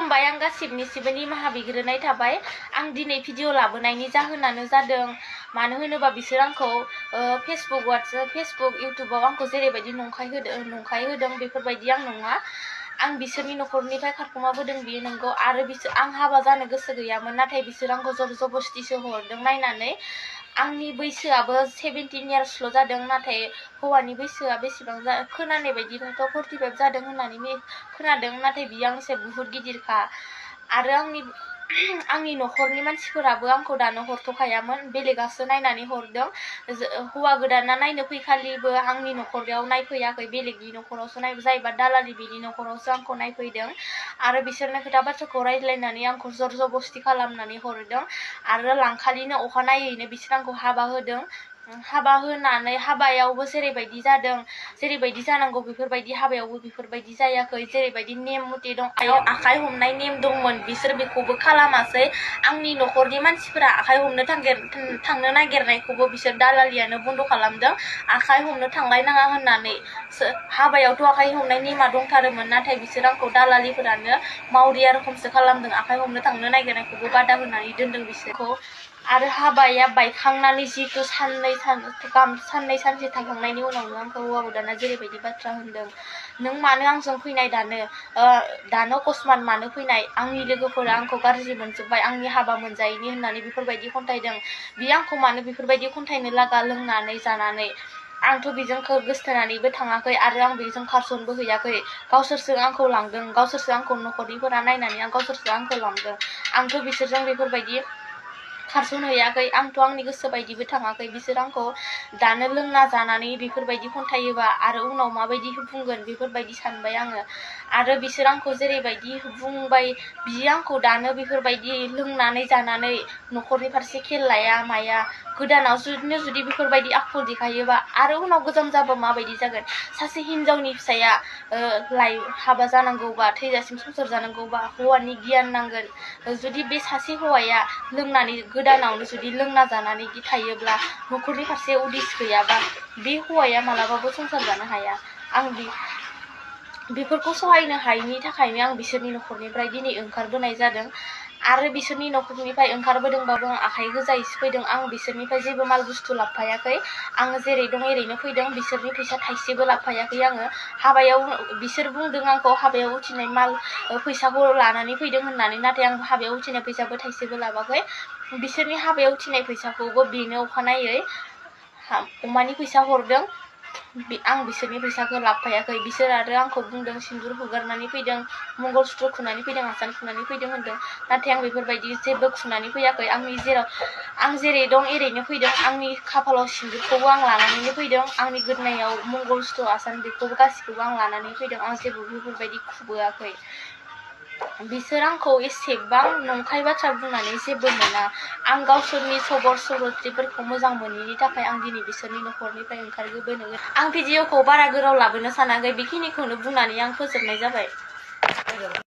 खुलुमबाय आं गासिबनिसिबो निमाहा बिग्रोनाय थाबाय आं दिनै भिडिअ लाबोनायनि जाहोनानो जादों मानो होनोबा बिसोर आंखौ फेसबुक इउट्युबाव आंखौ जेरैबायदि नंखाय होदों बेफोरबायदि आं नङा आं बिसोरनि नखरनिफ्राय खारखुमाबोदों बियो नंगौ आरो आं हाबा जानो गोसो गैयामोन नाथाय बिसोर आंखौ जर जबस्तिसो हरदों नायनानै आंनि बैसोआबो 17 इयार्सल' जादों नाथाय हौवानि बैसोआ बेसेबां खोनानाय बायदिबाथ' 45 जादों होननानै खोनादों नाथाय बियो आंनिसाय बुहुत गिदिरखा आरो आंनि नखरनि मानसिफोराबो आंखौ दानो हरथ'खायामोन बेलेगासो नायनानै हरदों हौवा गोदाना नायनो फैखालिबो आंनि नखराव नायफैयाखै बेलेगनि नखरावसो जायबा दालालि बिनि नखरावसो आंखौ नायफैदों आरो बिसोरनो खोथा बाथ्राखौ रायज्लायनानै आंखौ जर जबस्ति खालामनानै हरदों आरो लांखालिनो अखानायैनो बिसोर आंखौ हाबा होदों हाबा होनानै हाबायावबो जेरैबायदि जानांगौ बेफोरबायदि हाबायावबो बेफोरबायदि जायाखै जेरैबायदि नेम मथे दं आखाइ हमनाय नेम दंमोन बिसोर बेखौबो खालामासै आंनि नखरनि मानसिफोरा आखाइ हमनो थांनो नागिरनायखौबो बिसोर दालालियानो बन्द खालामदों आखाइ हमनो थांलायनाङा होननानै हाबायावथ' आखाइ हमनाय नेमा दंथारोमोन नाथाय बिसोर आंखौ दालालिफोरानो मावरिया रोखोमसो खालामदों आखाइ हमनो थांनो नागिरनायखौबो बादा होनानै दोनदों बिसोरखौ आरो हाबाया बायखांनानै जितु साननै सानसे थांखांनायनि उनावनो आंखौ हौवा गोदाना जेरैबायदि बाथ्रा होनदों नों मानो आंजों फैनाय दानो अकस्मात मानो फैनाय आंनि लोगोफोरा आंखौ गाज्रि मोनजोब्बाय आंनि हाबा मोनजायैनि होननानै बेफोरबायदि खन्थाइदों बियो आंखौ मानो बेफोरबायदि खन्थाइनो लागा लोंनानै जानानै आंथ' बेजों गोसथोनानैबो थाङाखै आरो आं बेजों खारसनबो हैयाखै गावसोरसो आंखौ लांदों गावसोरसो आंखौ नखरनिफोरा नायनानै गावसोरसो आंखौ लांदों आंथ' बिसोरजों बेफोरबायदि खारसन हैयाखै आंथ' आंनि गोसो बायदिबो थाङाखै बिसोर आंखौ दानो लोंना जानानै बेफोरबायदि खन्थायोबा आरो उनाव माबायदि बुंगोन बेफोरबायदि सानबाय आङो आरो बिसोर आंखौ जेरैबायदि बुंबाय बियो आंखौ दानो बेफोरबायदि लोंनानै जानानै नखरनि फारसे खेल लाया माया गोदानाव जुदि बेफोरबायदि आखल देखायोबा आरो उनाव गोजाम जाबा माबायदि जागोन सासे हिनजावनि फिसाया हाबा जानांगौबा थैजासिम संसार जानांगौबा हौवानि गियान नांगोन जुदि बे सासे हौवाया लोंनानै गोदानावनो जुदि लोंना जानानै थायोब्ला नखरनि फारसे उदिस गैयाबा बे हौवाया मालाबाबो संसार जानो हाया आं बेफोरखौ सहायनो हायैनि थाखायनो आं बिसोरनि नखरनिफ्राय दिनै ओंखारबोनाय जादों आरो बिसोरनि नखरनिफ्राय ओंखारबोदोंबाबो आं आखाइ गोजायैसो फैदों आं बिसोरनिफ्राय जेबो माल बुस्थु लाबोफायाखै आङो जेरै दं एरैनो फैदों बिसोरनि फैसा थाइसेबो लाबोफायाखै आङो हाबायाव बिसोर बुंदों आंखौ हाबायाव उथिनाय माल फैसाखौ लानानै फैदों होननानै नाथाय आं हाबायाव उथिनाय फैसाबो थाइसेबो लाबाखै बिसोरनि हाबायाव उथिनाय फैसाखौबो बेनो अखानायै अमानि फैसा हरदों आं बिसोरनि फैसाखौ लाबोफायाखै बिसोर आरो आंखौ बुंदों सिन्दुर हुगारनानै फैदों मंगलसूत्र खुनानै फैदों आसान खुनानै फैदों होनदों नाथाय आं बेफोरबायदि जेबो खुनानै फैयाखै आं जेरै दं एरैनो फैदों आंनि खाफालाव सिन्दुरखौबो आं लानानैनो फैदों आंनि गोदोनायाव मंगलसूत्र आसान बेखौबो गासिखौबो आं लानानै फैदों आं जेबो बेफोरबायदि खुबोआखै बिसोर आंखौ एसेबां नंखाय बाथ्रा बुंनानै जेबो मोना आं गावसोरनि सबर सल'त्रिफोरखौ मोजां मोनैनि थाखाय आं दिनै बिसोरनि नखरनिफ्राय ओंखारबोनो आं भिडिअखौ बारा गोलाव लाबोनो सानाखै बेखिनिखौनो बुंनानै आं फोजोबनाय जाबाय।